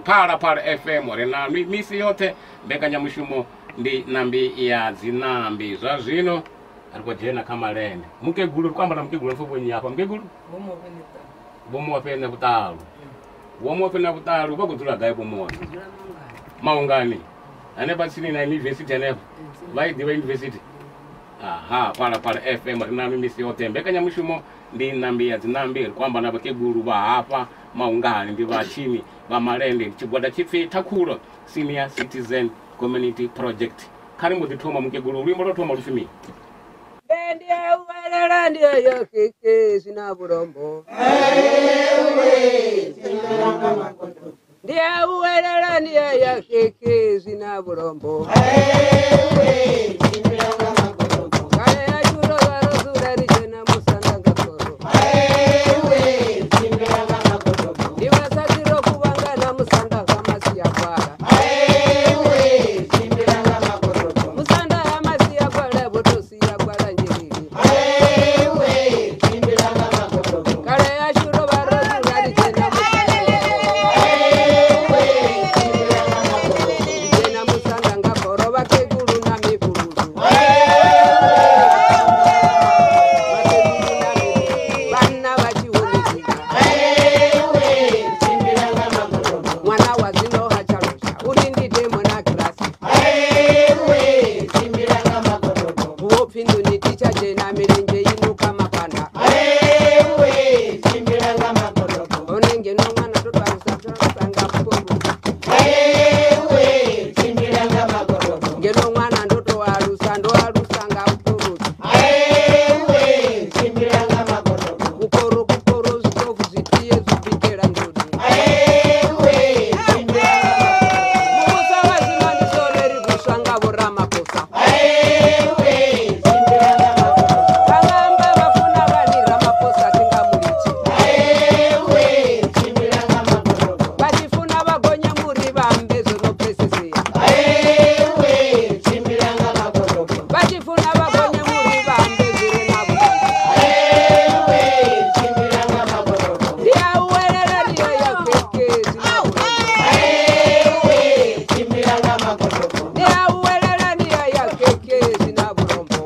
Phalaphala FM ri na misi yoṱhe mbekanyamushumo ndi ṋambi ya dzinambi. Zwa zwino ri khou dzhena kha malende. Mukegulu ri khou amba na mukegulu pfo vhonyi hafha. Mukegulu Vho Muofhe Vhuṱalu. Vho Muofhe Vhuṱalu vha khou dzula gai Vho Muofhe? Maungani. Hanefha tsini na university hanefha. Vha i ḓivha university? Aha, Phalaphala FM ri na misi yoṱhe mbekanyamushumo ndi ṋambi ya dzinambi. Ri khou amba na vhakegulu vha hafha Maungani, ndi vha tshini vha malende. Tshigwada tshipfi Thakhulo Senior Citizen Community Project. Kha ri mbo ḓi thoma mukegulu, luimbo lwo thoma lu pfi mini? Ndiye uwelela ndiye yokeke zina bulombo. Ndiye uwelela ndiye yokeke zina bulombo. Kale ya churo varo zura rijena musanda ngakoro. Ndiwasatiro kuvanga na musanda kamasiya kwala. Musanda hamasiya kwala botosiya kwala njiriri. Kale ya churo varo zura rijena musanda musanda ngakoro vakeguru na mifururu. Vana vachiumidzika. Mwana wazino hacharosha uri ndite muna kirasi. Wopfinduni tichachena mirenje inuka mapanda. Unenge nomwana totwarisa torasanga puru. Ngeno mwana ndotoarusa ndoarusa ngapuru. Kukoro kukoro zvitofu zvitiye zvibikira ndudi. Musa wazino ndisoreri kusva ngavo ramaposa. Vangamba vafuna vani ramaposa tingamulichi. Vachifuna vagonya muri vambe zvinopesisiya. Vachifuna vagonya muri vambe zviri navo. Ndiyauwelela ndiyo yakeke zvinabulombo. Ndiyauwelela ndiyo yakeke zvinabulombo.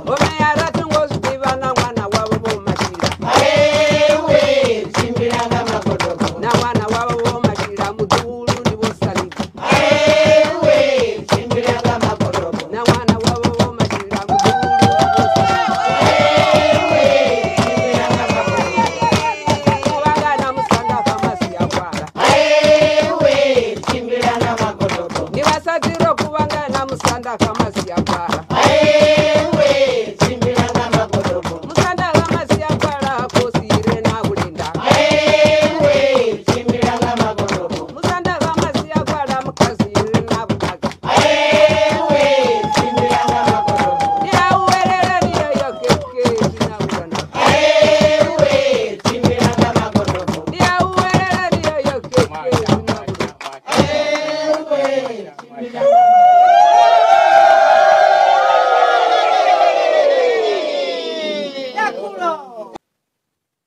Omeya ratongozvitiva na mwana wavo vomashira. Na mwana wavo vomashira mudzukulu ndivosalidza. Na mwana wavo vomashira mudzukulu ndivosalidza. Kuvangana musanda kamasiya kwala. Ndivasadziro kuvangana musanda kamasiya kwala. Musanda kamasiya kwala kosire na kulinda. Musanda kamasiya kwala mukazire na kutaka. Ndiyauwelela ndiyo yakeke zvinabulombo. Ndiyauwelela ndiyo yakeke zvinabulombo.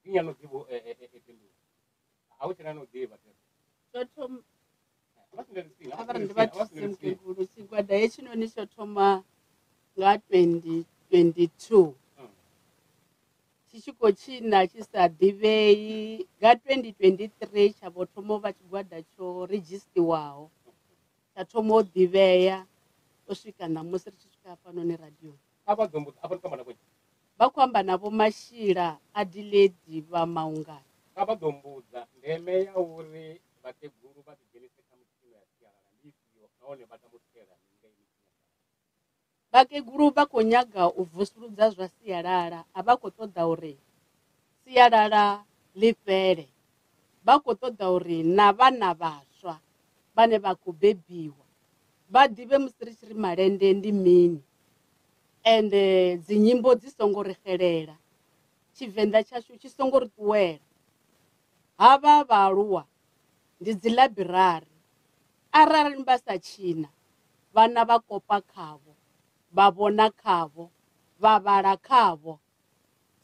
Inyano ḓivho a hu tshena no ḓivha. Mukegulu, tshigwada hetshinoni tsho thoma nga 2022 tshi tshi khou tshina tshi sa ḓivhei. Nga 2023 tsha vho thoma u vha tshigwada tsho redzhisiṱiwaho, tsha thoma u ḓivhea u swika ṋamusi ri tshi swika hafhanoni radioni. Afha ḓo mbo afha ndi khou amba na vho Vha khou amba na Vho Mashila Adelaide vha Maungani. Kha vha ḓo mbudza ndeme ya uri vhakegulu vha ḓidzhenise kha mitshino ya sialala ndi ifhio nahone vha tama u swikelela mini nga iyi mitshino ya sialala. Vhakegulu vha khou nyaga u vusuludza zwa sialala, a vha khou ṱoḓa uri sialala ḽi fhele. Vha khou ṱoḓa uri na vhana vhaswa vhane vha khou bebiwa vha ḓivhe musi ri tshi ri malende ndi mini, ende dzinyimbo dzi songo ri xelela, Tshivenḓa tshashu tshi songo ri ṱuwela. Havha vhaaluwa ndi dzi ḽaibirari, arali vha sa tshina vhana vha kopa khavho, vha vhona khavho, vha vhala khavho.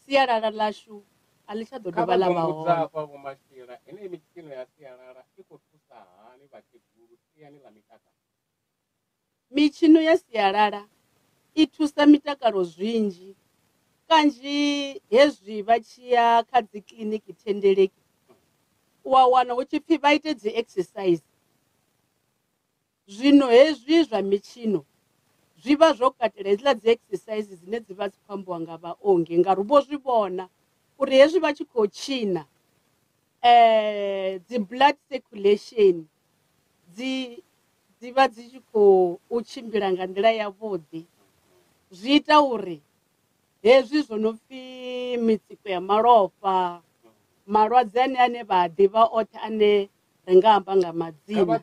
Sialala ḽashu A ḽi tsha ḓo dovha ḽa vha hone. Hafha Vho Mashila, enei mitshino ya sialala i khou thusa hani vhakegulu siani ḽa mitakalo? Mitshino ya sialala i thusa mitakalo zwinzhi, kanzhi hezwi vha tshi ya kha dzi kiḽiniki thendeleki u a wana hu tshi pfhi vha ite dzi exercise. Zwino hezwi zwa mitshino zwi vha zwo katela hedziḽa dzi exercise dzine dzi vha dzi khou ambiwa nga vhaongi, ngauri vho zwi vhona uri hezwi vha tshi khou tshina dzi blood circulation dzi vha dzi tshi khou tshimbila nga nḓila yavhuḓi. Zwi ita uri hezwi zwo no pfhi mitsiko ya malofha, malwadze ane vha a ḓivha oṱhe ane ri nga amba nga madzina.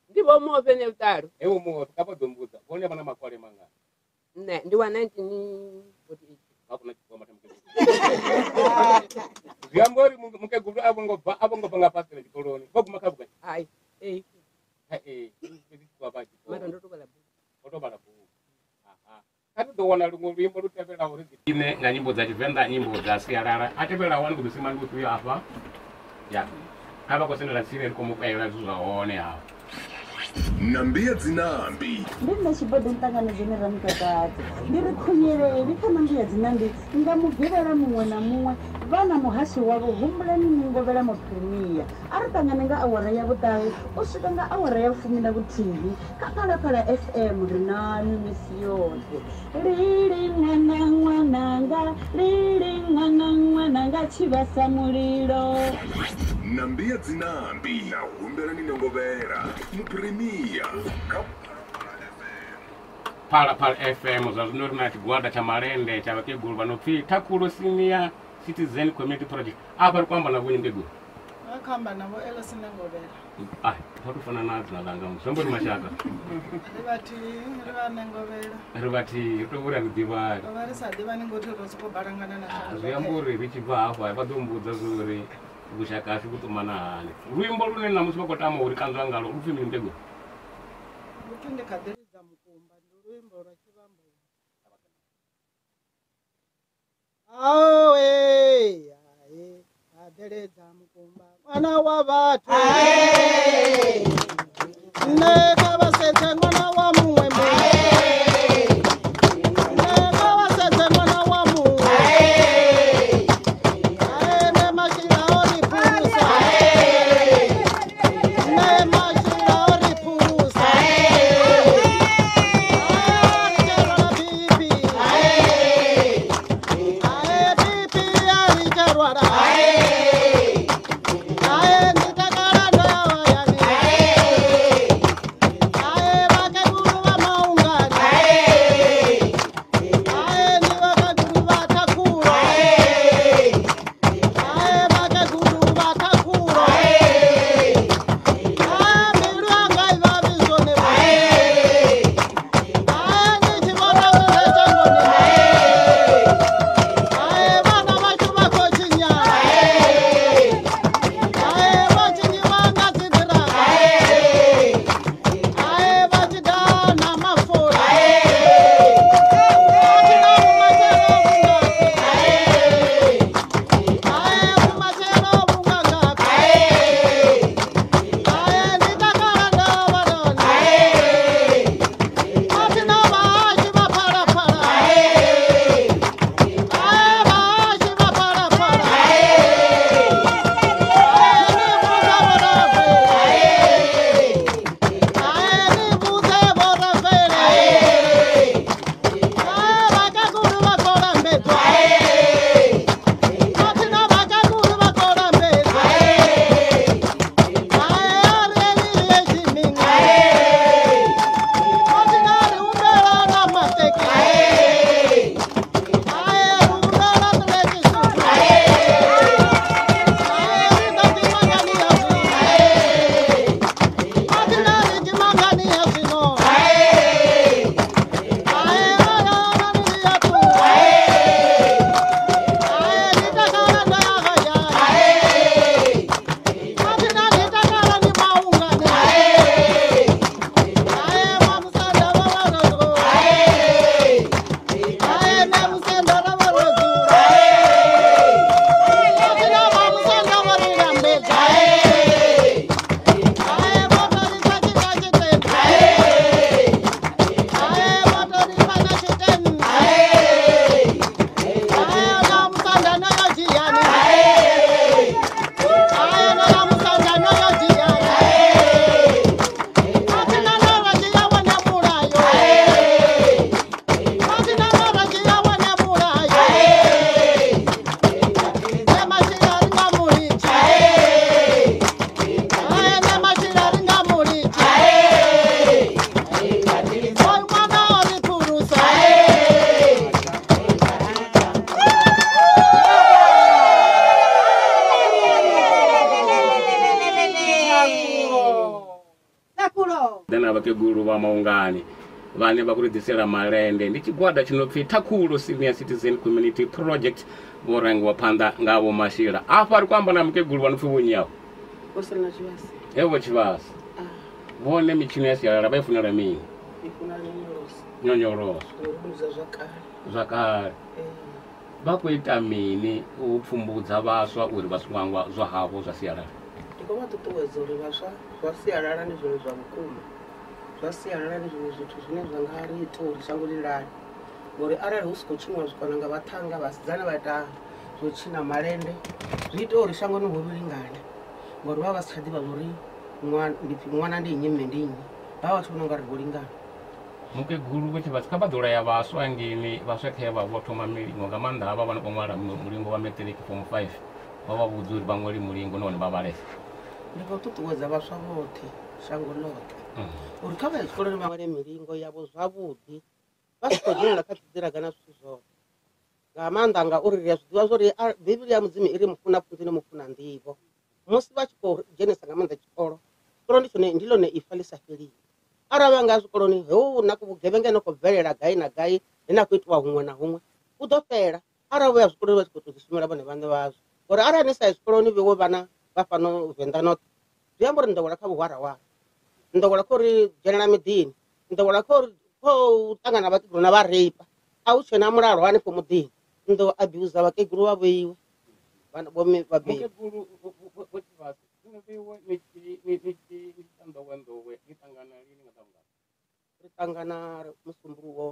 Ndi Vho Muofhe Nevhutalu. Vho Muofhe, kha vha ḓo mbudza vhone vha na makole mangana? Nṋe ndi wa 1948. Zwi amba uri mukegulu a vho ngo bva nga fhasi tshikoloni, vho guma kha vhugai? Hai, ee. Ee, fhedzi vha tshikolo. Mara ndo to vhala bugu. O to vhala bugu. Aha. Kha ri ḓo wana luṅwe luimbo lu tevhelaho ri ḓiphiṋe nga nyimbo dza Tshivenḓa, nyimbo dza sialala. A tevhelaho ani khou ḓo sima ndi ufhio afha? Ya. Kha vha khou sendela tsini ri khou mu pela zwithu zwa hone hafha. Nambi ya dzinambi. Ndi nṋe Tshibode Nṱanganedzeni Ramukakadzi. Ndi ri khunyeleli kha nambi ya dzinambi nga mugivhela muṅwe na muṅwe vha na muhashi wavho Humbulani Nengovhela Muphirimia. A ri ṱangane nga awara ya 9 u swika nga awara ya 11 kha Phalaphala FM ri nani misi yoṱhe. Lili ṅwana ṅwananga, lili ṅwana ṅwananga tshivhasa mulilo. Nambi ya dzinambi na Humbelani Nengovhela Muphirimia kha Phalaphala FM. Zwa zwino ri na tshigwada tsha malende tsha vhakegulu vha no pfhi Thakhulu Senior Citizen Community Project. Afha ri khou amba na vhonyi mukegulu? Vha khou amba na Vho Elsie Nengovhela. Ai, vha tou fana na dzina ḽanga, zwi amba uri mashaka. Ri vhathihi, ri vha Nengovhela. Ri vhathihi, ri tou vhura ri ḓivhani. Ro vha ri sa ḓivhani ngori ro sokou balangana na shango. Zwi amba uri ri tshi bva hafha vha ḓo mbudza uri vhushaka hashu vhu ṱumana hani. Luimbo lune ṋamusi vha khou tama uri kanzwa ngalo lu pfhi mini mukegulu? Lu pfhi ndi kha ḓi lidza mukumba, ndi luimbo lwa tshivhamboni. Awe, ae, kha ḓi mukumba ṅwana wa vhathu. Nṋe kha vha sedze ṅwana wa muṅwe muthu. Nṋe kha vha sedze ṅwana wa muṅwe. Ae, nṋe Mashila o ri phulusa. Nṋe Mashila o ri phulusa. Ae, ri tshe lwala BP. Ae, BP a ri tshe lwala. Ae, ndi takala ndo ya hayani. Ae, vhakegulu vha Maungani. Ae, ndi vhakegulu vha Thakhula. Ae, vhakegulu vha Thakhula. Ae, mbilu yanga i vhavhi zwone. Ae, ndi tshi vhona zwi re shangoni. Ae, vhana vhashu vha khou tshinyala. na vhakegulu vha Maungani vhane vha khou ri ḓisela malende. Ndi tshigwada tshi no pfi Thakhulu Senior Citizen Community Project, vho rangiwa phanḓa nga Vho Mashila. Afha ri khou amba na mukegulu vha no pfi Vho Nyawo. Vho Selina Tshivhase. He Vho Tshivhase. Vhone mitshino ya sialala vha i funela mini? I funa nyonyoloso. Nyonyoloso. Ndi zwa kale. Zwa kale. Vha khou ita mini u pfumbudza vhaswa uri vha songo hangwa zwa havho zwa sialala? Ndi khou vha ṱuṱuwedza uri vhaswa zwa sialala ndi zwone zwa vhukuma. Zwa sialala ndi zwone zwithu zwine zwa nga ri ita uri shango ḽi lale. Ngori arali hu si khou tshiniwa zwikona nga vhaṱhannga, vhasidzana vha ita zwo tshina malende, zwi ita uri shangoni hu vhilingane. Ngori vha vha si tsha ḓivha uri ṅwana ndi nnyi, mme ndi nnyi. Vha vha tshi vhona unga ri vho lingana. Mukegulu Vho Tshivhase, kha vha ḓo laya vhaswa ngini, vhaswa khe vha vho thoma milingo nga maanḓa havha vha no khou ṅwala mulingo wa matric form 5, vha vha vhudza uri vha ṅwale mulingo nahone vha vhalese. Ndi khou ṱuṱuwedza vhaswa vhoṱhe shango ḽoṱhe uri kha vha ye tshikoloni vha ṅwale milingo yavho zwavhuḓi, vha si khou dzhenelela kha dziḓiraga na zwithu zwoṱhe. Nga maanḓa ngauri ri a zwi ḓivha zwori Bivhili ya Mudzimu i ri mufuna pfunzo ni mufuna nḓivho. Musi vha tshi khou dzhenesa nga maanḓa tshikolo, tshikolo ndi tshone ndi ḽone ifa ḽi sa fheliho. Arali vha nga zwikoloni hu na vhugevhenga no khou bvelela gai na gai, hu na khou itiwa huṅwe na huṅwe, u ḓo fhela. Arali vho ya zwikoloni vha tshi khou tou ḓi shumela vhone vhaṋe vhazwo. Ngori arali ni sa yi zwikoloni vhewe vhana vha fhano Venḓa noṱhe, zwi amba uri ni ḓo wela kha vhuhwarahwara, ni ḓo wela kha uri dzhenela miḓini, ni ḓo wela kha uri kho ṱangana na vhakegulu na vha reipa, a hu tshena mulalo hanefho muḓini, ni ḓo abusa vhakegulu vha vhoiwe vhana vho mme vhabebi. Mukegulu Vho Tshivhase, zwino vhoiwe ni tshi nḓowenḓowe ni ṱangana lini nga ḓuvha? Ri ṱangana musumbuluwo,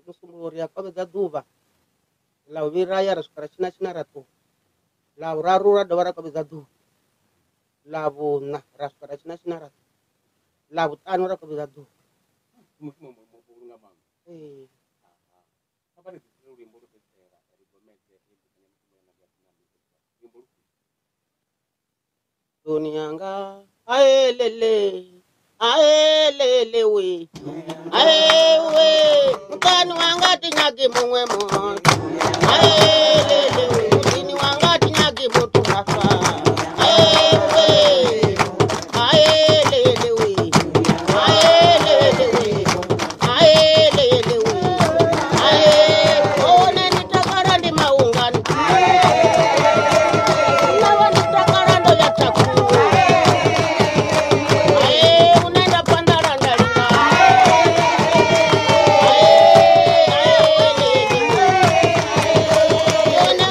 musumbuluwo ri a kovhedza ḓuvha ḽa vhuvhili ra ya ra swika ra tshina tshina ra ṱuwa, ḽa vhuraru ra dovha ra kovhedza ḓuvha, ḽa vhuṋa ra swika ra tshina tshina ra ṱuwa, ḽa vhuṱanu ra kovhedza ḓuvha. Mushumo muhulu nga maanḓa. Ee. Kha vha ri ḓisele luimbo lwo fhedzisela ri gomedze heyi mbekanyamushumo ya Nanga ya Dzinambi. Luimbo lu Doni yanga aelele aelele we aewe mutani wanga tinyagi muṅwe muthu aelele we mutini wanga tinyagi muthu hafa aewe aelele we aelele we aelele we ae one nditakala ndi Maungani nawa nditakala ndo ya Thakhulu ae unaenda pandala ndalinga ae aelele one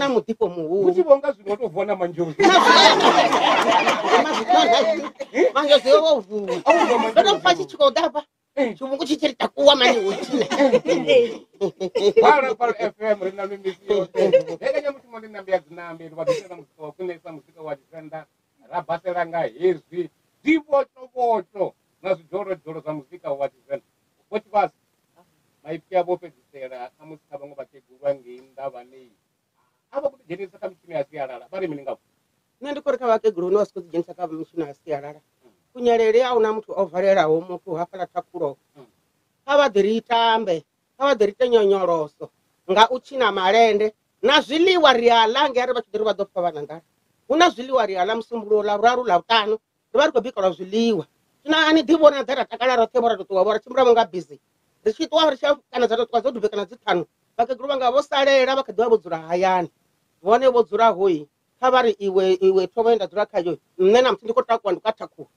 na muḓifho muhulu. Hu tshi vho nga zwino to vuwa na manzhozi. Manzhozi o vuwa. Ndo to pfa tshi khou ḓa hafha. Tshivhungu tshi tshi ri takuwa mani hu tshina. Phalaphala FM ri na misi yoṱhe. Mbekanyamushumo ndi Ṋambi ya Dzinambi, ri vha ḓisela muzika wa khwinesa, muzika wa Tshivenḓa, ra basela nga hezwi zwivhotshovhotsho na zwidzholodzholo zwa muzika wa Tshivenḓa. Vho Tshivhase, maipfi avho o fhedzisela khamusi kha vhaṅwe vhakegulu vha ngei nnḓa vhane a vha khou ḓidzhenisa kha mitshino ya sialala, vha ri mini ngavho? Nṋe ndi khou ri kha vhakegulu vhane vha si khou ḓidzhenisa kha mitshino ya sialala, kunyalele a huna muthu o valelaho muthu hafhaḽa thakhulo. Kha vha ḓi ri tambe, kha vha ḓi ri ite nyonyoloso nga u tshina malende na zwiḽiwa ri a ḽa, ngei arali vha tshi ḓo ri vha ḓo pfa vha na nḓala. Hu na zwiḽiwa ri a ḽa Musumbuluwo, Ḽavhuraru, Ḽavhuṱanu, ri vha ri khou bikelwa zwiḽiwa. Zwino a ni ḓi vhona ḓa ra takala roṱhe vho ra tou ṱuwa vho ra tshimbila vho nga bizi. Ri tshi ṱuwa ri tshi kana dza tou ṱuwa dzo dubekana dzi ṱhanu, vhakegulu vhanga vho salela vha kha ḓi vha vho dzula hayani. Vhone vho dzula hoi, kha vha ri iwe iwe thovho ye nda dzula khayo, nṋe na musi ndi khou takuwa ndi khou thakhuwa.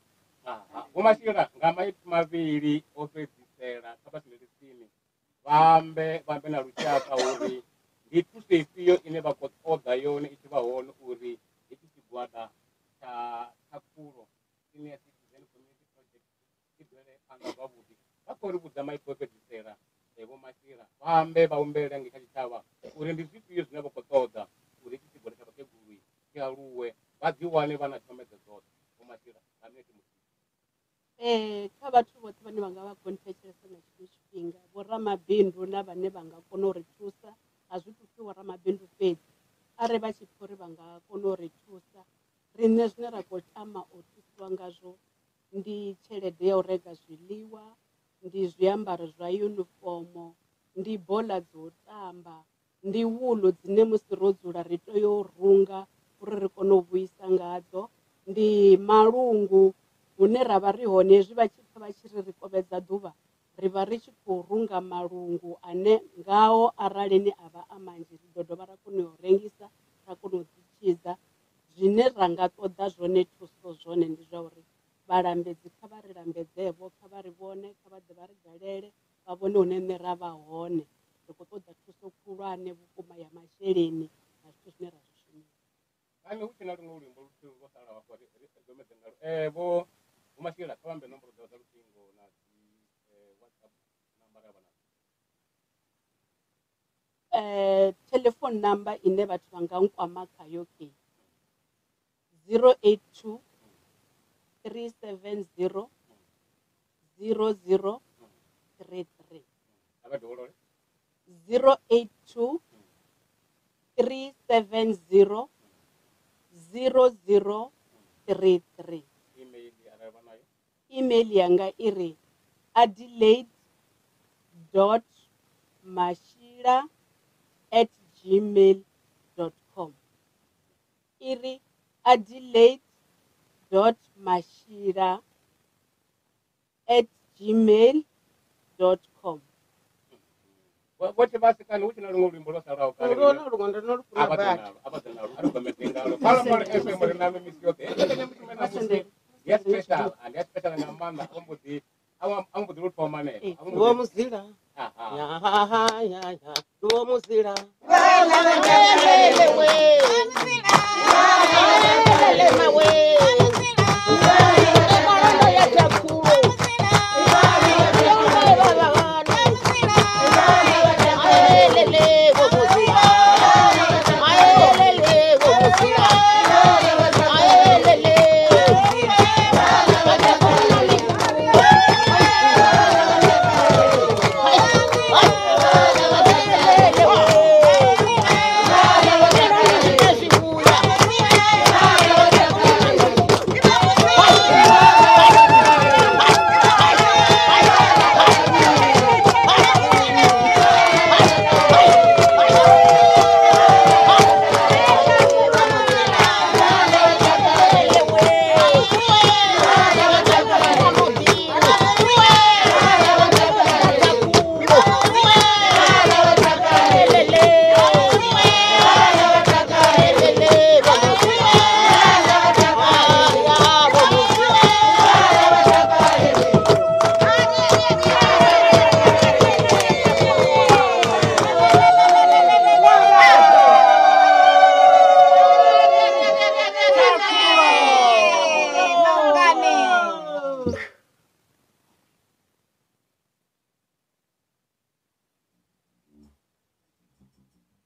Vho Mashila, nga maipfi mavhili o fhedzisela kha vha sendele tsini vha ambe na lushaka uri ndi thuso ifhio ine vha khou ṱoḓa yone i tshi vha hone uri hetshi tshigwada tsha Thakhulo Senior Citizen Community Project tshi bvele phanḓa zwavhuḓi. Vha khou ri vhudza maipfi o fhedzisela Vho Mashila, vha ambe vha humbele ngei kha tshitshavha uri ndi zwifhio zwine vha khou ṱoḓa uri hetshi tshigwada tsha vhakegulu tshi aluwe, vha ḓi wane vha na tshomedzo dzoṱhe. Vho Mashila, nga minete muthihi. Kha vhathu vhoṱhe vhane vha nga vha khou nthetshelesa nga tshino tshifhinga, vhoramabindu na vhane vha nga kona u ri thusa, a zwi tou pfhi vhoramabindu fhedzi, arali vha tshi pfha uri vha nga kona u ri thusa, riṋe zwine ra khou tama u thusiwa ngazwo ndi tshelede ya u renga zwiḽiwa, ndi zwiambaro zwa yunifomo, ndi bola dzo u tamba, ndi wuḽu dzine musi ro dzula ri tea u runga uri ri kone u vhuisa ngadzo, ndi malungu hune ra vha ri hone. Hezwi vha tshi pfha vha tshi ri ri kovhedza ḓuvha, ri vha ri tshi khou runga malungu ane ngao arali ni a vha a manzhi ri ḓo dovha ra kona u rengisa ra kona u ḓi tshidza. Zwine ra nga ṱoḓa zwone thuso zwone ndi zwa uri vhalambedzi kha vha ri lambedzevho, kha vha ri vhone, kha vha ḓe vha ri dalele, vha vhone hune nṋe ra vha hone. Ri khou ṱoḓa thuso khulwane vhukuma ya masheleni na zwithu zwine ra zwi shumisa. Kani hu tshi na luṅwe luimbo luthihi lwo salaho hafho ri gomedze ngalo. Vho Mashila, kha vha ambe nomboro dzavho dza luṱingo na dzi WhatsApp nambara vha nadzo. Telephone number ine vhathu vha nga nkwama khayo ke 082 370 00 33. A vha dovholole. 082 370 00 33. Email arali vha nayo. Email yanga i ri adelaide.mashila@gmail.com. I ri adelaide.mashila@gmail.com. Vho Tshivhase, kani hu tshi na luṅwe luimbo lwo salaho kale? Lwone luṅwe ndo no lu funa A vha ḓe badi. nalo, a vha ḓe nalo, a ri gomedze ngalo. Phalaphala FM ri na misi yoṱhe. Mbekanyamushumo ya ṋamusi ndi ya special, ndi ya special nga maanḓa. A mbo ḓi lu thoma hanefha. A vho mbo Vho ḓi- Muzila. Aha. Ya ya ya. Vho Muzila.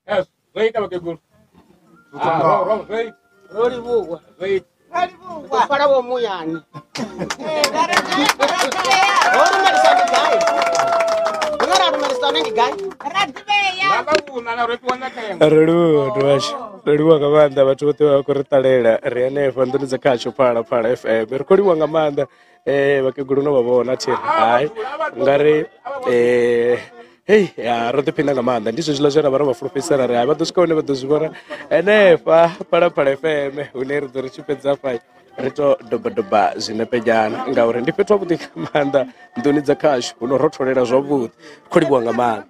Yes, zwo ita vhakegulu. Ah, ro zwo ita. Ro livhuwa. Zwo ita. Ro livhuwa. Fara vho muyani. Ro rumelisa ndi gai? Ro ra rumelisa ndi gai? Ra ḓivhea. Nga vha vhuna na ro fhiwa na thengo. Ro livhuwa vhathu vhashu, ro livhuwa nga maanḓa vhathu vhoṱhe vha khou ri ṱalela ri hanefha nḓuni dza khasho Phalaphala FM. Ri khou livhuwa nga maanḓa vhakegulu no vha vhona thiri hai nga ri hei ya ro ḓiphina nga maanḓa ndi zwezwiḽa zwe ra vha ro vha fulufhedzisa ra ri hai vha ḓo swika hune vha ḓo zwi vhona henefha Phalaphala FM hune ri ḓo ri tshi fhedza hafha ri to dobadoba zwinepe nyana ngauri ndi fhethu havhuḓi nga maanḓa nḓuni dza khashu hu no rotholela zwavhuḓi. Khou livhuwa nga maanḓa.